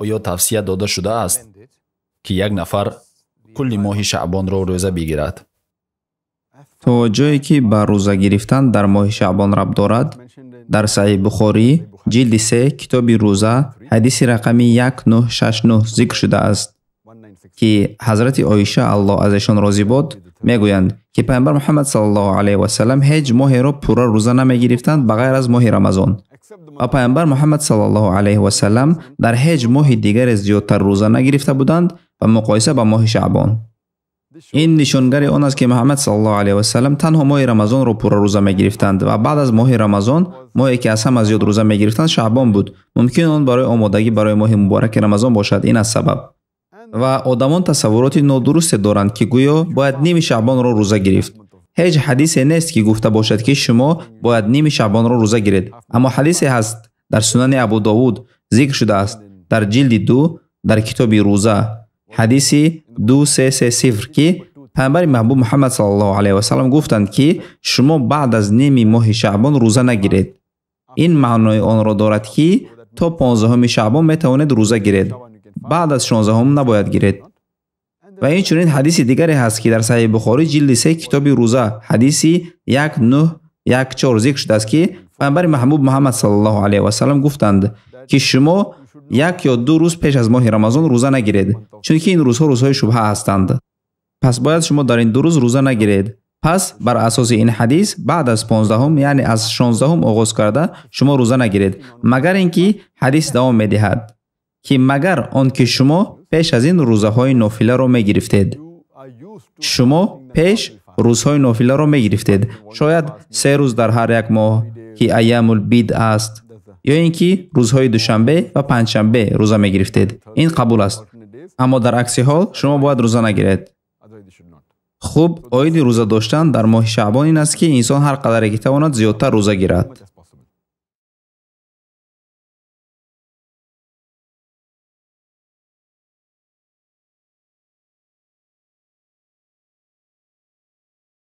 Оё тавсия дода шудааст, ки як нафар кулли моҳи шаъбонро рӯза бигирад? То ҷое ки ба рӯза гирифтан дар моҳи шаъбон рабт дорад, дар Саҳиҳ Бухорӣ ҷилди 3 китоби рӯза ҳадиси рақами 1969 зикр шудааст, ки ҳазрати Оиша, Аллоҳ аз эшон розӣ бод, мегӯянд, ки пайғамбар Муҳаммад саллаллоҳу алайҳи васаллам ҳеҷ моҳеро пурра рӯза намегирифтанд ба ғайр аз моҳи Рамазон. Ва пайғамбар Муҳаммад саллаллоҳу алайҳи васаллам дар ҳеҷ моҳи дигаре зиёдтар рӯза нагирифта буданд ба муқоиса ба моҳи шаъбон. Ин нишонгари он аст, ки Муҳаммад саллаллоҳу алайҳи васаллам танҳо моҳи Рамазонро пурра рӯза мегирифтанд ва баъд аз моҳи Рамазон моҳе ки аз ҳама зиёд рӯза мегирифтанд шаъбон буд. Мумкин он барои омодагӣ барои моҳи мубораки Рамазон бошад. Ин аз сабаб. Ва одамон тасаввуроти нодурусте доранд, ки гӯё бояд ними шаъбонро рӯза гирифт. Ҳеҷ ҳадисе нест, ки гуфта бошад, ки шумо бояд ними шаъбонро рӯза гиред. Аммо ҳадисе ҳаст дар Сунани Абу Довуд зикр шудааст дар ҷилди 2 дар китоби рӯза, ҳадиси 2330, ки пайғамбари маҳбуб Муҳаммад саллаллоҳу алайҳи васаллам гуфтанд, ки шумо баъд аз ними моҳи шаъбон рӯза нагиред. Ин маънои онро дорад, ки то 15 шаъбон метавонед рӯза гиред, баъд аз 16 набояд гиред. Ва инчунин ҳадиси дигаре ҳаст, ки дар Саҳиҳи Бухорӣ ҷилди 3 китоби рӯза ҳадиси 1914 зикр шудааст, ки пайғамбари маҳбуб Муҳаммад саллаллоҳу алайҳи васаллам гуфтанд, ки шумо як ё ду рӯз пеш аз моҳи Рамазон рӯза нагиред, чунки ин рӯзҳо рӯзҳои шубҳа ҳастанд. Пас бояд шумо дар ин ду рӯз рӯза нагиред. Пас бар асоси ин ҳадис баъд аз 15, яъне аз 16 оғоз карда шумо рӯза нагиред, магар ин ки ҳадис давом медиҳад, ки магар он ки шумо пеш аз ин рӯзаҳои нофиларо мегирифтед. Шумо пеш рӯзҳои нофиларо мегирифтед, шояд 3 рӯз дар ҳар як моҳ, ки айямул бид аст, ё ин ки рӯзҳои душанбе ва панҷшанбе рӯза мегирифтед. Ин қабул аст. Аммо дар акси ҳол шумо бояд рӯза нагиред. Хуб, оиди рӯза доштан дар моҳи шаъбон ин аст, ки инсон ҳар қадаре ки тавонад зиёдтар рӯза гирад.